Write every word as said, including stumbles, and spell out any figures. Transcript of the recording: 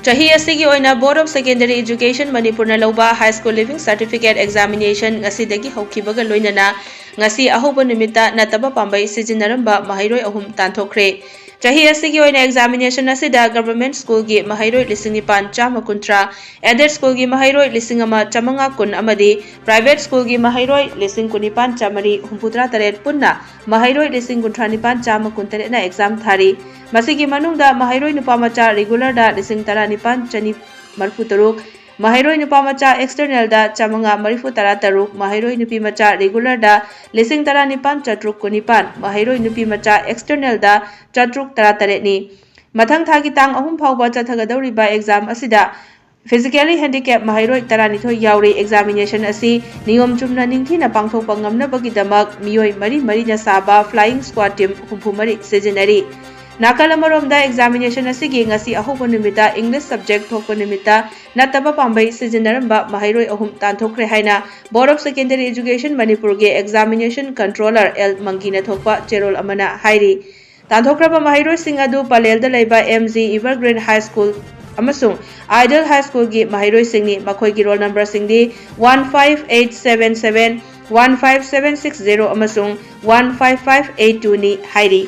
ꯆꯍꯤ ꯑꯁꯤꯒꯤ ꯑꯣꯏꯅ Board of Secondary Education ꯃꯅꯤꯄꯨꯔꯅ ꯂꯧꯕ High School Leaving Certificate Examination ꯉꯁꯤꯗꯒꯤ ꯍꯧꯈꯤꯕꯒ ꯂꯣꯏꯅꯅ ꯉꯁꯤ ꯑꯍꯧꯕ ꯅꯨꯃꯤꯠꯇ ꯅꯠꯇꯕ ꯄꯥꯝꯕꯩ ꯁꯤꯖꯤꯟꯅꯔꯝꯕ ꯃꯍꯩꯔꯣꯏ ꯑꯍꯨꯝ ꯇꯥꯟꯊꯣꯛꯈ꯭ꯔꯦ꯫ ꯆꯍꯤ ꯑꯁꯤꯒꯤ ꯑꯣꯏꯅ examination ꯑꯁꯤꯗ Government Schoolꯒꯤ ꯃꯍꯩꯔꯣꯏ ꯂꯤꯁꯤꯡ ꯅꯤꯄꯥꯟ ꯆꯥꯝꯃ ꯀꯨꯟꯊ꯭ꯔꯥ, Aided Schoolꯒꯤ ꯃꯍꯩꯔꯣꯏ ꯂꯤꯁꯤꯡ ꯑꯃ ꯆꯥꯃꯉꯥ ꯀꯨꯟ ꯑꯃꯗꯤ Private Schoolꯒꯤ ꯃꯍꯩꯔꯣꯏ ꯂꯤꯁꯤꯡ ꯀꯨꯟꯅꯤꯄꯥꯟ ꯆꯥꯃꯔꯤ ꯍꯨꯝꯐꯨꯇꯔꯥ ꯇꯔꯦꯠ ꯄꯨꯟꯅ ꯃꯍꯩꯔꯣꯏ ꯂꯤꯁꯤꯡ ꯀꯨꯟꯊ꯭ꯔꯥ ꯅꯤꯄꯥꯟ ꯆꯥꯝꯃ ꯀꯨꯟꯇꯔꯦꯠꯅ exam ꯊꯥꯔꯤ꯫ ꯃꯁꯤꯒꯤ ꯃꯅꯨꯡꯗ ꯃꯍꯩꯔꯣꯏ ꯅꯨꯄꯥ ꯃꯆꯥ regularꯗ ꯂꯤꯁꯤꯡ ꯇꯔꯥ ꯅꯤꯄꯥꯟ ꯆꯅꯤ ꯃꯔꯤꯐꯨ ꯇꯔꯨꯛ, ꯃꯍꯩꯔꯣꯏ ꯅꯨꯄꯥ ꯃꯆꯥ externalꯗ ꯆꯥꯃꯉꯥ ꯃꯔꯤꯐꯨ ꯇꯔꯥ ꯇꯔꯨꯛ, ꯃꯍꯩꯔꯣꯏ ꯅꯨꯄꯤ ꯃꯆꯥ regularꯗ ꯂꯤꯁꯤꯡ ꯇꯔꯥ ꯅꯤꯄꯥꯟ ꯆꯥꯇ꯭ꯔꯨꯛ ꯀꯨꯟꯅꯤꯄꯥꯟ, ꯃꯍꯩꯔꯣꯏ ꯅꯨꯄꯤ ꯃꯆꯥ externalꯗ ꯆꯥꯇ꯭ꯔꯨꯛ ꯇꯔꯥ ꯇꯔꯦꯠꯅꯤ꯫ ꯃꯊꯪ ꯊꯥꯒꯤ ꯇꯥꯡ ꯑꯍꯨꯝ ꯐꯥꯎꯕ ꯆꯠꯊꯒꯗꯧꯔꯤꯕ exam ꯑꯁꯤꯗ physically handicap ꯃꯍꯩꯔꯣꯏ ꯇꯔꯥꯅꯤꯊꯣꯏ ꯌꯥꯎꯔꯤ꯫ Examination ꯑꯁꯤ ꯅꯤꯌꯣꯝ ꯆꯨꯝꯅ ꯅꯤꯡꯊꯤꯅ ꯄꯥꯡꯊꯣꯛꯄ ꯉꯝꯅꯕꯒꯤꯗꯃꯛ ꯃꯤꯑꯣꯏ ꯃꯔꯤ ꯃꯔꯤꯅ ꯁꯥꯕ flying squad team ꯍꯨꯝꯐꯨ ꯃꯔꯤ ꯁꯤꯖꯤꯟꯅꯔꯤ꯫ ꯅꯥꯀꯜ ꯑꯃꯔꯣꯝꯗ examination ꯑꯁꯤꯒꯤ ꯉꯁꯤ ꯑꯍꯧꯕ ꯅꯨꯃꯤꯠꯇ English subject ꯊꯣꯛꯄ ꯅꯨꯃꯤꯠꯇ ꯅꯠꯇꯕ ꯄꯥꯝꯕꯩ ꯁꯤꯖꯤꯟꯅꯔꯝꯕ ꯃꯍꯩꯔꯣꯏ ꯑꯍꯨꯝ ꯇꯥꯟꯊꯣꯛꯈ꯭ꯔꯦ ꯍꯥꯏꯅ Board of Secondary Education ꯃꯅꯤꯄꯨꯔꯒꯤ examination controller ꯑꯦꯜ ꯃꯪꯒꯤꯅ ꯊꯣꯛꯄ ꯆꯦꯔꯣꯜ ꯑꯃꯅ ꯍꯥꯏꯔꯤ꯫ ꯇꯥꯟꯊꯣꯛꯈ꯭ꯔꯕ ꯃꯍꯩꯔꯣꯏꯁꯤꯡ ꯑꯗꯨ ꯄꯂꯦꯜꯗ ꯂꯩꯕ M G Evergreen High School ꯑꯃꯁꯨꯡ Ideal High Schoolꯒꯤ ꯃꯍꯩꯔꯣꯏꯁꯤꯡꯅꯤ꯫ ꯃꯈꯣꯏꯒꯤ roll numberꯁꯤꯡꯗꯤ one five eight seven seven, one five seven six zero ꯑꯃꯁꯨꯡ one five five eight twoꯅꯤ ꯍꯥꯏꯔꯤ꯫